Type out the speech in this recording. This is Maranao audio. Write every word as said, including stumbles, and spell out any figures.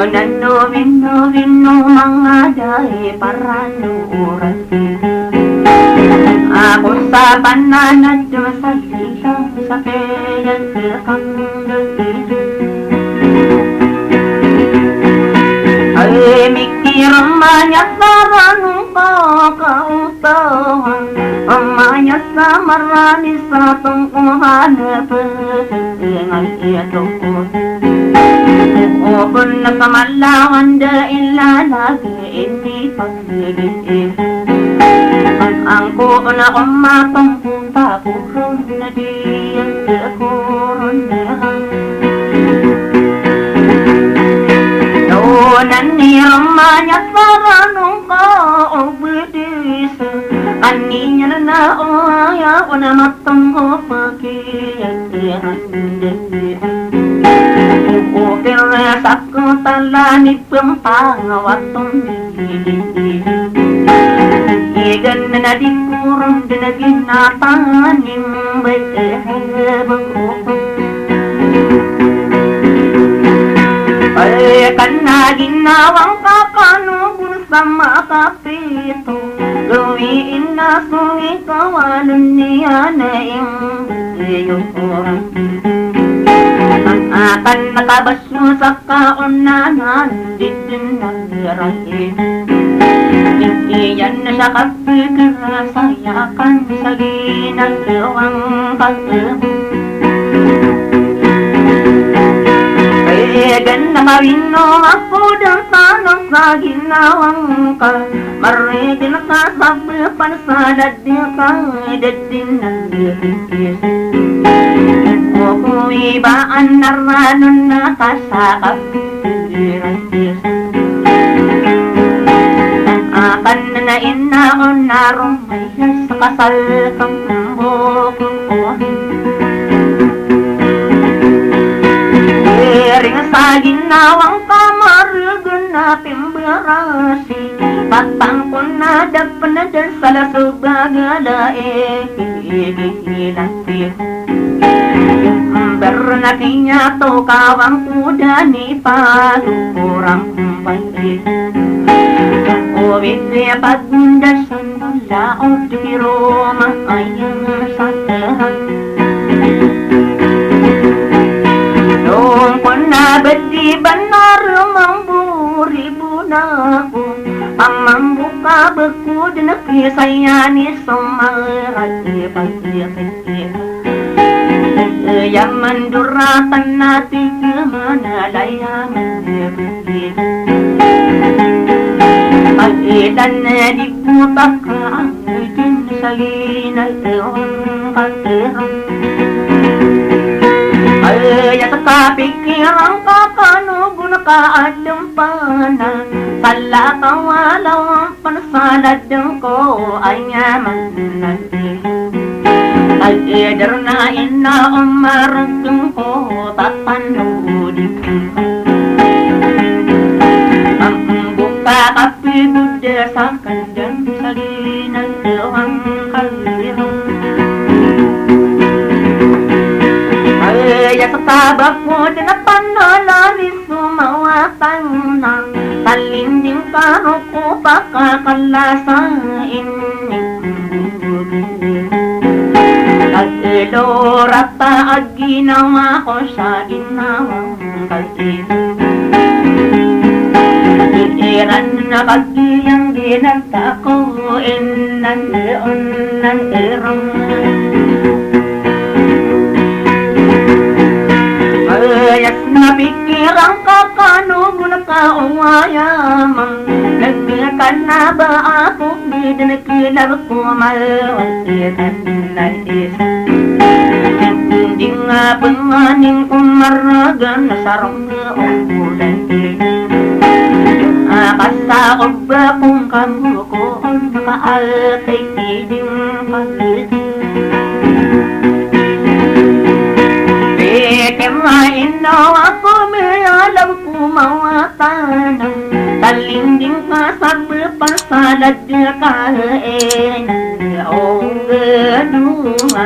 Nano bino bino manga dai parano orati. Ako sa pananad sa isa sa kaya sa kangga. Ay mikir manya sa ranong kakautawa. Amaya sa marani sa tongkohan pe. Ingal iya toko. O pena sa malawan da ilalagi ini pagdidi. Angko na ko mapangkuta ko ron na diyan sa koron na. Donan ni ramanya sa ranong ka obedis. Kaniyan na o aya o na matanggo pakiyan. Ukir sa kotala ni pempang waton. Igan na di koron den a ginatanim bay bangko. Ay kan na ginawang kakano gun sa makapito. Gawii na song ikawalon iyan a inggiyo. Akan na kabas Saka onanan di den a miray. Iyan sa kapikir sa yakan sa ginawang pagkebo. Kaya ganda kawino ako den sa nang sa ginawang ka. Marigin ka sa bepan sa dadi ka dadi na. Okoy ba a naranon na kasakap. Akan na ina o narong maya sa kasal kang boko. Iring sa ginawang kamaregen a pimberasi. Patang ko na dapen na den sa laso bagala e. Berna kinya to kawang ko dani palukurang pati. Ko bibli pagundasan laod di roma ayang sa terang. Nung ko na bedi banar mamburi bunako. Amang buka beko den a kisaya ni somarati pati. Iya manduratan na tiga manalaya mandebedi. Pag-ilan na di buta ka ang itin sa ginalewang kalderang. Ay, at kapikiran ka kano gun ka adem pana. Sala ka wala Pansalad ko ay nga mananti. Pag-ider na ina o marengkeng ko tatanodi. Mambuka kapiduda sa kandang sa ginandawang kaliro. Ay, ya sa tabak mo din a panalari. Sumawatan na talinding ka roko pakakalasa ini. Kag ilo rata a ginawa ko sa ginawang kag ilo. Iran na kag iyang ginanta ko inan iyon nan irong. Mayas na pikiran ka kano gun ka owayama. Nagkana ba ako di den kilab ko malawag iran na isa. Di nga benganing ko maragan na sarong nga okulay. Akasa ko ba kong kamu ko on ka alkay. Pikir na ino ako miyalam ko mawatan. Talinding ka sa bepansalad ka e. O geduma.